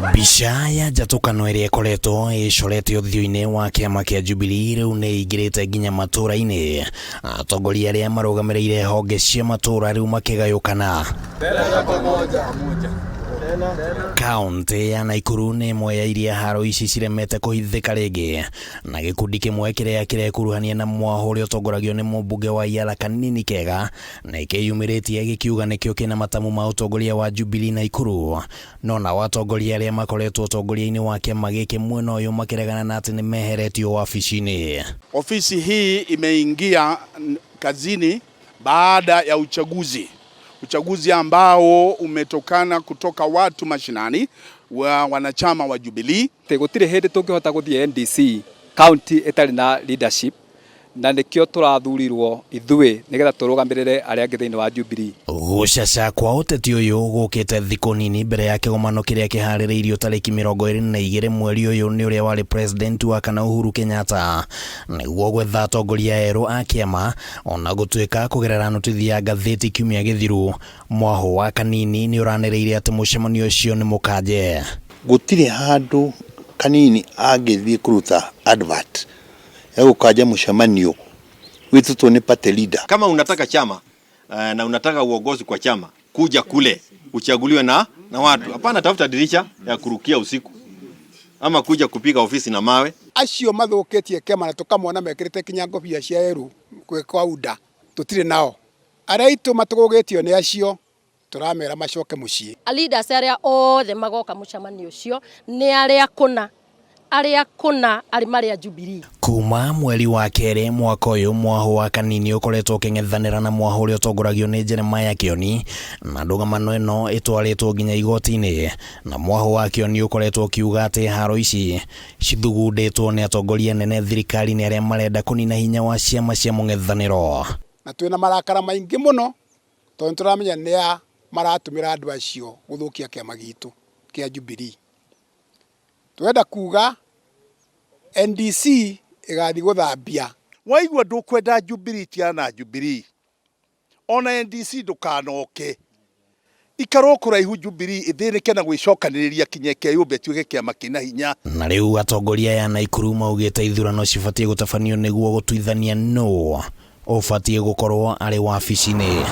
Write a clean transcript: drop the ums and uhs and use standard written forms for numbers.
Mbica ya njatũkano ĩrĩa ĩkoretwo ĩcorete ũthiũ-inĩ wa kĩama kĩa Jubilee rĩu nĩ ĩingĩrĩte nginya matũũra-inĩ. Atongoria arĩa marũgamĩrĩire honge cia matũũra rĩu makĩgayũkana. Kaũntĩ ya Naikuru nĩ ĩmwe ya iria haro ici ciremete kũhithĩka rĩngĩ, na gĩkundi kĩmwe kĩrĩa kĩrekuruhania na mwahũ ũrĩa ũtongoragio nĩ mũmbunge wa Yala Kanini Kega nĩ kĩyumĩrĩtie gĩkiuga nĩkĩo kĩna matamu ma ũtongoria wa Jubilee Naikuru. No nao atongoria arĩa makoretwo ũtongoria-inĩ wa kĩama gĩkĩ mwena ũyũ makĩregana na atĩ nĩ meheretio wabici-inĩ. Ofisi hii imeingia kazini baada ya uchaguzi, uchaguzi ambao umetokana kutoka watu mashinani wa wanachama wa Jubilee. Gũtirĩ hĩndĩ tũngĩhota gũthiĩ NDC county ĩtarĩ na leadership, na nĩkĩo tũrathurirwo ithuĩ nĩgetha tũrũgamĩrĩre arĩa angĩ thĩinĩ wa Jubilee. Gũcaca kwa ũteti ũyũ gũkĩte thikũ nini mbere ya kĩgomano kĩrĩa kĩharĩrĩirio tarĩki 22 mweri ũyũ nĩ ũrĩa warĩ president wa kana Uhuru Kenyatta nĩguo gwetha atongoria erũ a kĩama, ona gũtuĩka kũgerera notithi ya ngathĩti kiumia gĩthiru mwahũ wa Kanini nĩ ũranĩrĩire atĩ mũcemanio ũcio nĩ mũkanje. Gũtirĩ handũ Kanini angĩthiĩ kũruta advert ya gũkanja mũcemanio wĩtĩtwo nĩ party leader. Kama unataka chama na unataka uongozi kwa chama, kuja kule uchaguliwe na watu. Hapana, tafuta dirisha ya kurukia usiku ama kuja kupiga ofisi na mawe. Acio mathũkĩtie kĩama na tũkamona mekĩrĩte kinya ngobia cia eru kwa UDA, tũtirĩ nao. Arĩa aitũ matũgũgĩtio nĩ acio tũramera macoke mũciĩ. Leaders arĩa othe magoka mũcemanio ũcio nĩ arĩa kũna, arĩa kũna arĩ marĩa Jubilee. Kuma mweri wa kerĩ mwaka ũyũ, mwahũ wa Kanini ũkoretwo ũkĩng'ethanĩra na mwahũ ũrĩa ũtongoragio nĩ Jeremiah Kĩoni, na ndũgamano ĩno ĩtwarĩtwo nginya igoti-inĩ, na mwahũ wa Kĩoni ũkoretwo ũkiuga atĩ haro ici cithugundĩtwo nĩ atongoria anene thirikari-inĩ arĩa marenda kũnina hinya wa ciama cia mũng'ethanĩro. Na twĩna marakara maingĩ mũno tondũ nĩtũramenya nĩ a maratũmĩra andũ acio gũthũkia kĩama gitũ kĩa Jubilee. Twenda kuga NDC ĩgathiĩ gũthambia. Waigua ndũkwenda Jubilee, tigana na Jubilee. Ona NDC ndũkanoke. Ikarwo kũraihu Jubilee ĩthĩnĩke na gwĩcokanĩrĩria kinya ĩkeyũmbe ĩtuĩke kĩama kĩna hinya. Na rĩu atongoria aya Naikuru maugĩte ithurano cibatiĩ gũtabanio nĩguo gũtuithania nũ ũbatiĩ gũkorwo arĩ wabici-inĩ.